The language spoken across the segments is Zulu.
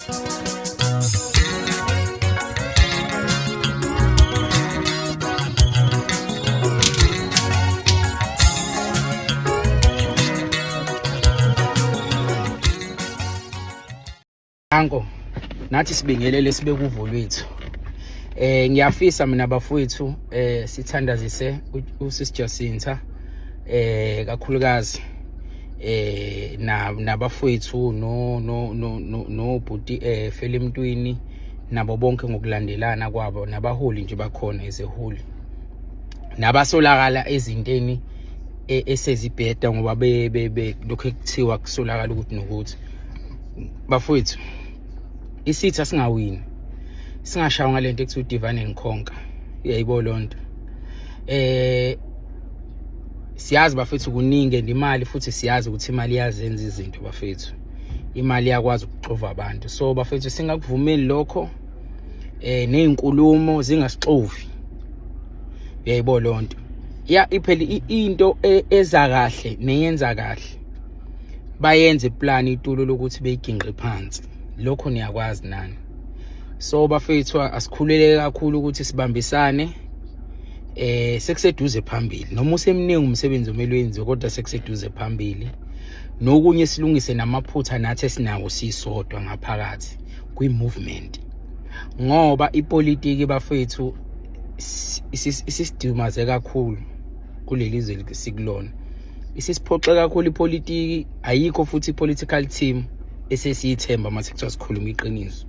Anko nathi sibingelele sibe kuvo lwethu. Ngiyafisa mina bafowethu sithandazise uSis Jacinta kakhulukazi na nabafowethu no no no no bhuti Felemntwini nabo bonke ngokulandelana kwabo nabaholi nje bakhona ezeholi nabasolakala ezinteni esezibheda ngoba be be lokho ekuthiwa kusolakala ukuthi nokuthi bafowethu isitha singawini singashawa ngalento ekuthiwa divine and conquer uyayibo lonto. Siyazi bafethu kuningi and imali futhi siyazi ukuthi imali iyazenza izinto bafethu, imali iyakwazi ukuxova abantu. So bafethu singakuvumeli lokho, nezinkulumo zingasixovi, uyayibo lonto. Ya iphela into eza kahle neyenza kahle bayenze iplan itulo lokuthi beyiginqe phansi, lokho niyakwazi nani. So bafethu asikhululeke kakhulu ukuthi sibambisane, sekuseduze phambili, noma usemningi umsebenzi omele wenziwe, kodwa sekuseduze phambili. Nokunye silungise namaphutha nathi esinawo sisodwa ngaphakathi kwi-movement, ngoba ipolitiki bafethu isisidumaze kakhulu kuleli zwe sikulona, isisiphoxe kakhulu ipolitiki. Ayikho futhi i-political team esesiyithemba mase kuthiwa sikhuluma iqiniso.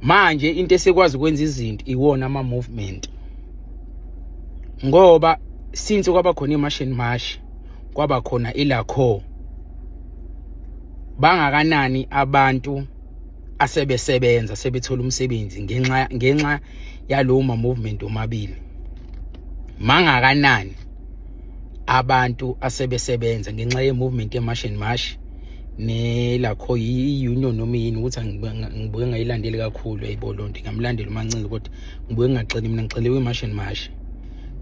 Manje into esekwazi ukwenza izinto iwona ama-movement, ngoba since kwaba khona i-March and March, kwaba khona ilakho, bangakanani abantu asebesebenza sebethola umsebenzi ngenxa yalowo ma movement omabili? Mangakanani abantu asebesebenza ngenxa ye movement ye March and March nelakho, i-union noma yini? Ukuthi ngibuke ngayilandeli kakhulu, uyayibo lonto, ngamlandela uMancike kodwa ngibuke ngingagxili, mina ngigxile kwi-March and March,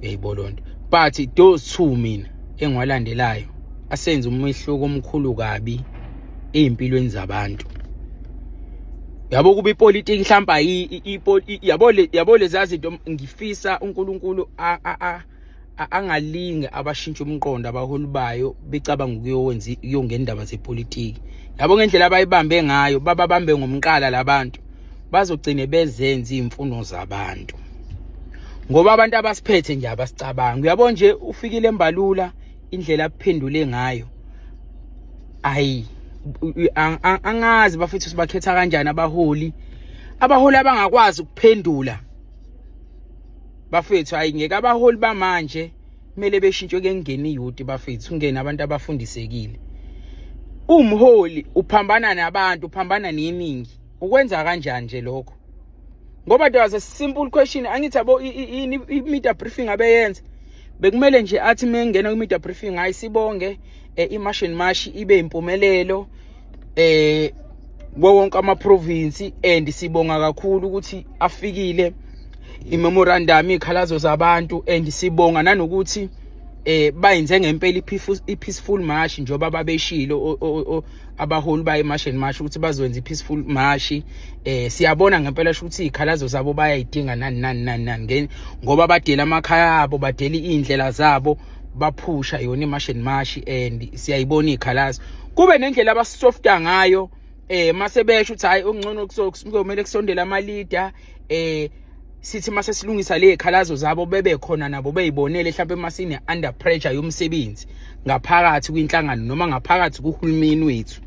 uyayibo lonto. But those two mina engiwalandelayo asenze umehluko omkhulu kabi ey'mpilweni zabantu. Yabo kuba ipolitiki mhlawumbe yabo yabo lezi zinto, ngifisa uNkulunkulu angalinge abashintshe umqondo abaholi bayo becabanga ukuyowenza iyongena indaba zepolitiki. Yabo ngendlela abayibambe ngayo, bababambe ngomqala labantu, bazogcine bezenza izimfuno zabantu, ngoba abantu abasiphethe nje abasicabanga. Uyabo nje ufikile embalula indlela aphendule ngayo, ayi angazi bafethu sibakhetha kanjani abaholi abangakwazi ukuphendula bafethu. Hayi ngeke, abaholi bamanje kumele beshintshwe, ke kungene iyouth bafethu, kungene abantu abafundisekile. Umholi uphambana nabantu, uphambana neningi, ukwenza kanjani nje lokho? Ngoba there was a simple question, angithi yabo i-media briefing abeyenza, bekumele nje athi mengena kwi-media briefing, hayi sibonge i-March and March ibe impumelelo kuwo wonke ama-province, and sibonga kakhulu ukuthi afikile i-memorandum izikhalazo zabantu, and sibonga nanokuthi bayenze ngempela i-peaceful march njengoba babeshilo abaholi baye March and March ukuthi bazokwenza i-peaceful march. Siyabona ngempela ukuthi izikhalazo zabo bayayidinga nani nani nani nani, ngoba badela amakhaya abo, badela izindlela zabo, baphusha yona i-March and March, and siyayibona izikhalazo. Kube nendlela abasofta ngayo mase besho ukuthi hayi okungcono kuzomele kusondele ama leader, sithi mase silungisa le khalazo zabo bebe khona nabo beyibonele, mhlawumbe masine under pressure yomsebenzi ngaphakathi kwinhlangano noma ngaphakathi kuhulumeni wethu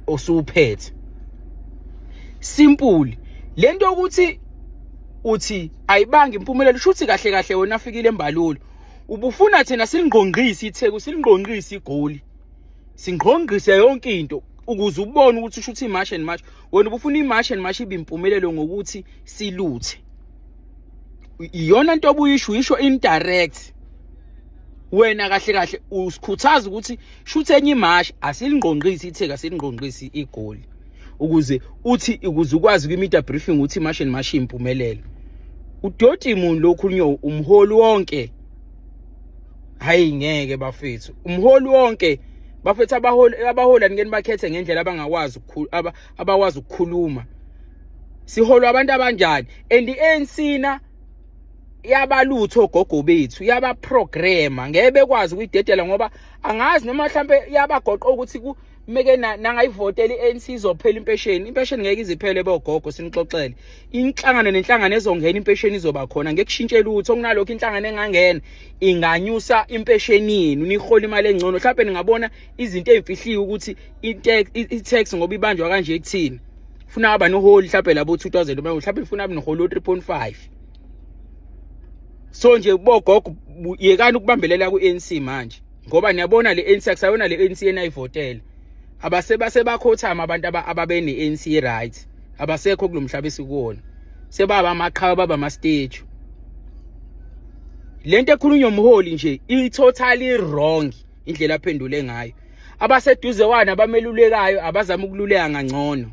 osuphethe. Simple lento ukuthi uthi ayibanga impumelelo, shuthi kahle kahle wena afikile embalulo ubufuna thina silingqongqise iTheku, silingqongqise iGoli, singqongqise yonke into ukuze ubone ukuthi usho ukuthi i-March and March, wena ubufuna i-March and March ibe impumelelo ngokuthi siluthe. Iyona nto obuyisho, uyisho indirect wena kahle kahle usikhuthaza ukuthi shuthe enye imashi asilingqongqisi iTheku, asilingqongqisi iGoli, ukuze uthi ukuze ukwazi kwi-media briefing ukuthi iMarch and March impumelelo. Udoti muni lokhulunywa umholi wonke? Hayi ngeke bafethu, umholi wonke Bafethu, abaholi, abaholi anikeni bakhethe ngendlela abangakwazi abakwazi ukukhuluma. Siholwa abantu abanjani? And i-ANC na yabalutho ogogo bethu, yabaprograma, ngeke bekwazi ukuyidedela ngoba angazi noma mhlambe yabagoqa ukuthi kumeke nangayivotela i-ANC izophela impesheni. Impesheni ngeke iziphele bogogo, sinixoxele. Inhlangano nenhlangano ezongena, impesheni izoba khona, ngeke kushintshe lutho. Kunalokho inhlangano engangena inganyusa impesheni yenu, nihola imali engcono. Mhlawumbe ningabona izinto ezimfihliwe ukuthi i-tax ngoba ibanjwa kanje kuthini. Funa aba noholi mhlawumbe labo 2000, mhlawumbe funa abe noholi 3.5. So nje bogogo, yekani ukubambelela ku-ANC manje, ngoba niyabona le ANC akusayona le ANC enayivotela. Abasebakhothama abantu ababene-ANC, right, abasekho kulomhlaba esikuwona, sebaba amaqhawe, baba ama-statue. Lento ekhulunywa umholi nje i-totally wrong, indlela aphendule ngayo. Abaseduze wana abamelulekayo abazama ukululeka ngangcono.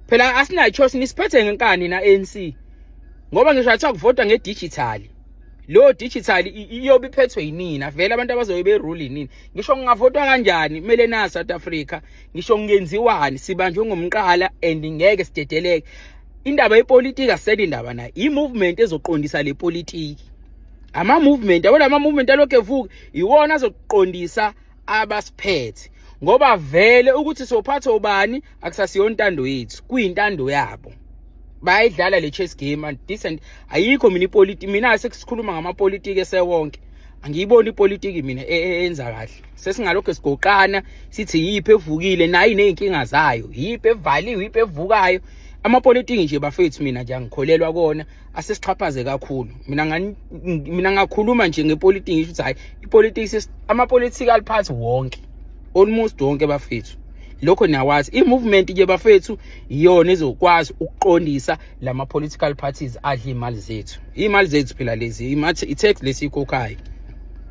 Phela asinayo choice, nisiphethe ngenkani na ANC, ngoba ngisho athiwa kuvotwa ngedigital, lo digital iyobe iphethwe yinina vele, abantu abazobe berule yinina. Ngisho kungavotwa kanjani, kumele na South Africa, ngisho kungenziwani, sibanjwe ngomqala and ngeke sidedeleke. Indaba yepolitiki asele indaba nayo, i-movement ezoqondisa le politiki, ama-movement yabo, lama movement alokhu evuka iwona azoqondisa abasiphethe, ngoba vele ukuthi sophatha ubani akusasiyona intando yethu, kuyintando yabo. Bayayidlala le chess game and decent. Ayikho mina ipolitiki, mina sekusikhuluma ngamapolitiki esewonke, angiyiboni ipolitiki mina eyenza kahle. Sesingalokho sigoqana sithi yiphi evukile, nayo ineyinkinga zayo, yiphi evaliwe, yiphi evukayo. Amapolitiki nje bafethu, mina nje angikholelwa kona, asesixhaphaze kakhulu. Mina ngakhuluma nje ngepolitiki, ngisho ukuthi hayi, ipolitiki, ama-political party wonke, almost wonke bafethu, lokho niyawazi. I-movement ke bafethu iyona ezokwazi ukuqondisa lama political parties adla imali zethu, imali zethu phela lezi, i-tax lesiyikhokhayo,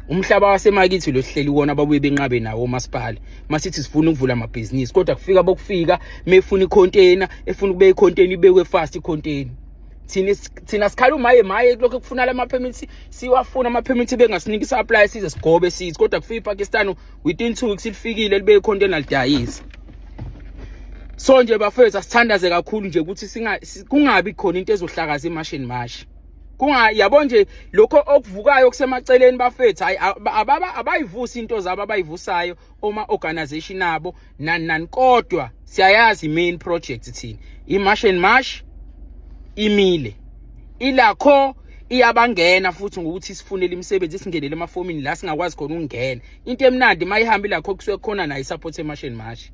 umhlaba wasemakithi lo sihleli wona, babuye benqabe nawo omasipala masithi sifuna ukuvula amabhizinisi, kodwa kufika bokufika mefuna icontainer, efuna ukubeka icontainer, ibekwe fast icontainer. Thina sikhala umaye maye kulokho kufuna lama permits, siwafuna ama permits, bengasiniki supply size sigobe sithi, kodwa kufika iPakistan within 2 weeks lifikile, libe icontainer, lidayisa. So nje bafethu, asithandaze kakhulu nje ukuthi singa kungabi khona into ezohlakaza iMarch and March. Kunga yabo nje lokho okuvukayo kusemaceleni bafethu, hayi, ababa abayivusa into zabo abayivusayo oma organization abo nani nani, kodwa siyayazi main project thina, iMarch and March imile ilakho, iyabangena futhi ngokuthi sifunele imisebenzi, singenele emafomini la singakwazi khona ukungena. Into emnandi mayihamba ilakho, kusuke khona nayo isupport eMarch and March,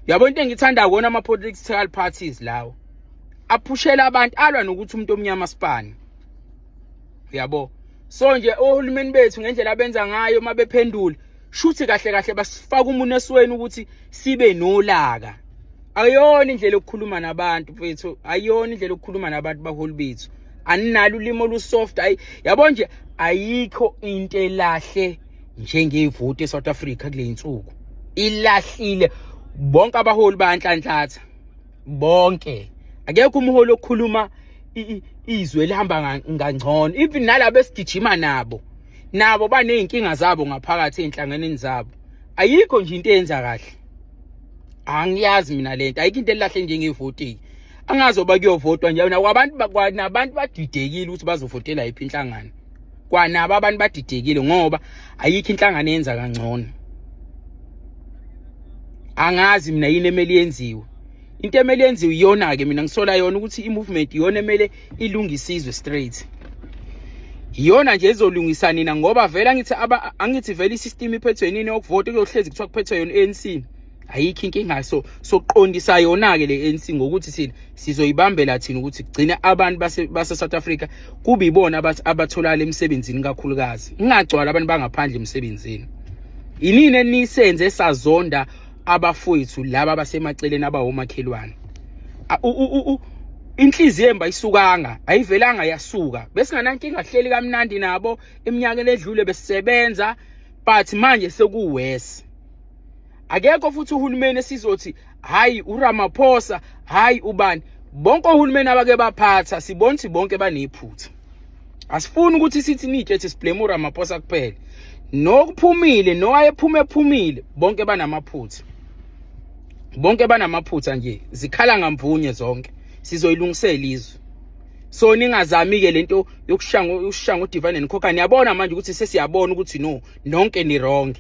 yabo. Into engithanda kona ama political parties lawo aphushela abantu, alwa nokuthi umuntu omnyama sipani, uyabo. So nje ohulumeni bethu ngendlela abenza ngayo uma bephendula, shuthi kahle kahle basifaka umuntu esweni ukuthi sibe nolaka. Ayona indlela yokukhuluma nabantu mfethu, ayona indlela yokukhuluma nabantu, baholi bethu. Aninalo ulimi olusoft, hayi, yabo nje. Ayikho into elahle njengevoti eSouth Africa kule insuku, ilahlile. Bonke abaholi bayanhlanhlatha bonke, akekho umholi okhuluma izwe lihamba ngangcono. Even nalabo esigijima nabo, nabo baneyinkinga zabo ngaphakathi ey'nhlanganweni zabo. Ayikho nje into eyenza kahle, angiyazi mina lento. Ayikho into elahle njengevoti. Angazi oba kuyovotwa nje nabantu, nabantu badidekile ukuthi bazovotela yiphi inhlangano. Kwanabo abantu badidekile ngoba ayikho inhlangano eyenza kangcono. Angazi mina yini emele yenziwe. Into emele yenziwe iyona-ke, mina ngisola yona ukuthi i-movement iyona emele ilungise izwe straight, iyona nje ezolungisa nina, ngoba vele angithi aba angithi vele isystem iphethwe nini yokuvota, kuyohlezi kuthiwa kuphethwe yona ANC, ayikho inkinga. So soqondisa yona ke le ANC ngokuthi thina sizoyibambela thina ukuthi kugcine abantu base South Africa kube ibona abatholakala emsebenzini kakhulukazi, ingagcwala abantu bangaphandle emsebenzini. Inini enisenze sazonda abafowethu laba abasemaceleni abawomakhelwane? Inhliziyo emba isukanga, ayivelanga yasuka. Besinganankinga, hleli kamnandi nabo eminyakeni edlule, besisebenza, but manje sekuworse. Akekho futhi uhulumeni esizothi hayi uRamaphosa, hayi ubani. Bonke ohulumeni abake baphatha, sibona ukuthi bonke banephutha. Asifuni ukuthi sithi nitshe siblame uRamaphosa kuphela. Nokuphumile nowayephume ephumile, bonke banamaphutha, bonke banamaphutha nje, zikhala ngamvunye zonke. Sizoyilungisela izwe, so ningazami ke lento yokushanga ushanga udivine and conquer. Niyabona manje ukuthi sesiyabona ukuthi no, nonke ni wrong.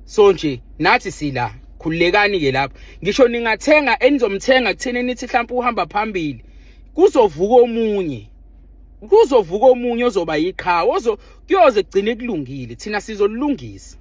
So nje nathi sila, khululekani ke lapho. Ngisho ningathenga enizomthenga kuthini, nithi mhlawumbe uhamba phambili, kuzovuka omunye, kuzovuka omunye ozoba yiqhawe, ozo kuyoze kugcine kulungile. Thina sizolungisa.